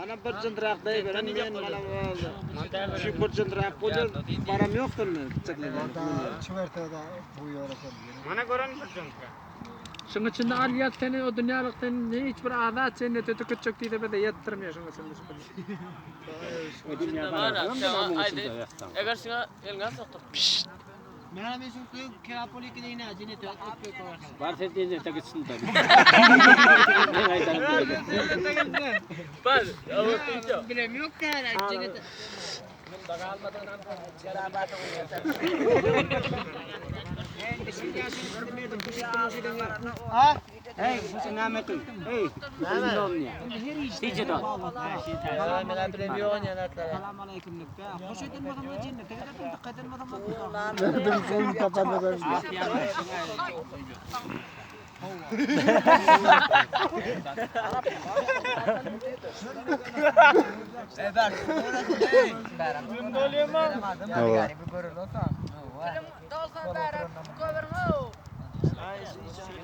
Mana bir jyndrak daýy beren men mana şu bir jyndrak bolýar baram ýokdur men Mana gören bir jyndrak. Şuň içinde alýas seni o dünýälik sen hiç bir azat jennete tüketjek diýse bize ýetdirmeýär şuň içinde şu O Bar Eger şuna eliňe sokdur. Bar sen jennete gitsin da. Men aýdarym. Bar. O Bilem yok da cennet. Hey, bu näme etdiň? Hey, näme? Dijital.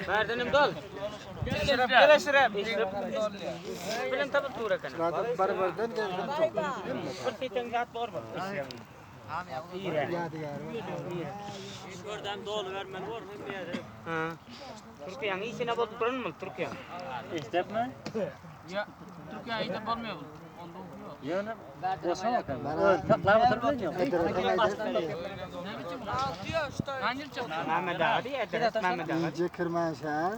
Berdinim dol. Eşref gel Eşref. Bilen tapyp dur eken. Bir siten zat bor mu? Gördüm dolu vermeli bor mu bir yere. Ha. Türkiye'nin işine bolup duran mı Türkiye? Eşitdipmi? Ya Türkiye iyi de bolmuyor bu. Onda yok. Ýöne bolsa bakalım. Saklap oturup ýok. Hangi çıktı? Mehmet ağa diye adres Mehmet ağa. Ince Kirmanşah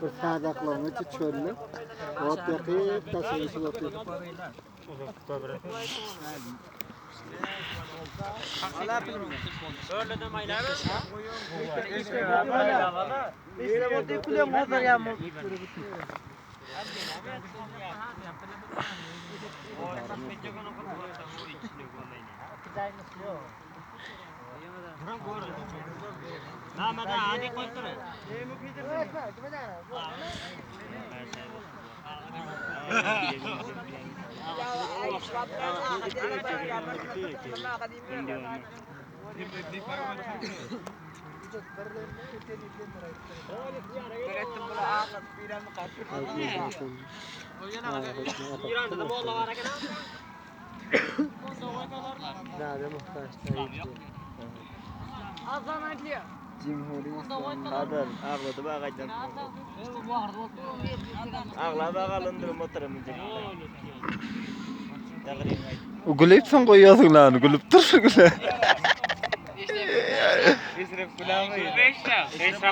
bir sadaklaryny içi çöllük. Ot ýakyp daşyny otyr. Mehmet ağa hadi koy dur. İran'da da bolla var eken. Nade muhtaç Azan adliyor. Cumhuriyet Kadar ağladı bak aydan. Ağla bak alındırım oturum. Gülüpsün koyuyorsun lan. Gülüp dur güle. Eşref kulağım. Eşref.